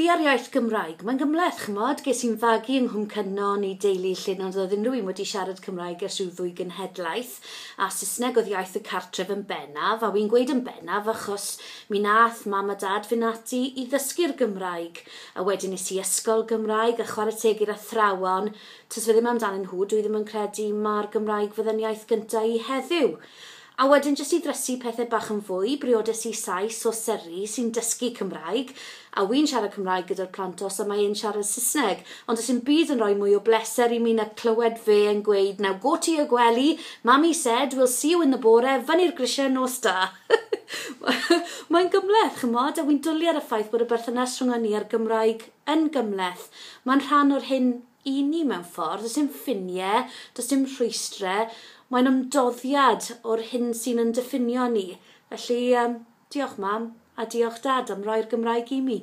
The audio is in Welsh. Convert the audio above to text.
Fi a'r iaith Gymraeg, mae'n gymhleth, ch'mod, ges i'n fagu yng Nghwm Cynon i deulu lle nad oedd unrhyw un wedi siarad Cymraeg ers rhyw ddwy genhedlaeth, a Saesneg oedd iaith y cartref yn bennaf, a wi'n gweud yn bennaf achos mi nath mam a dad fynd ati i ddysgu'r Gymraeg, a wedyn nes i ysgol Gymraeg a chwarae teg i'r athrawon, tase fe ddim amdanyn nhw, dwi ddim yn credu mae'r Gymraeg fydde'n iaith gyntaf i heddiw. A wedyn jyst i ddrysu pethau bach yn fwy, briodes i Sais o Surrey sy'n dysgu Cymraeg, a wy'n siarad Cymraeg gyda'r plantos a mae e'n siarad Saesneg. Ond does dim byd yn rhoi mwy o bleser i mi na clywed fe yn gweud, "Now go to your gwely, Mammy said we'll see you in the bore, fyny'r grisiau, nos da." Mae'n gymhleth, chymod, a wy'n dwlu ar y ffaith bod y berthynas rhwng ni a'r Gymraeg yn gymhleth. Mae'n rhan o'r hyn i ni mewn ffordd, does dim ffiniau, does dim rhwystrau, mae'n ymdoddiad o'r hyn sy'n yn diffinio ni. Felly, diolch Mam, a diolch Dad am roi'r Gymraeg i mi.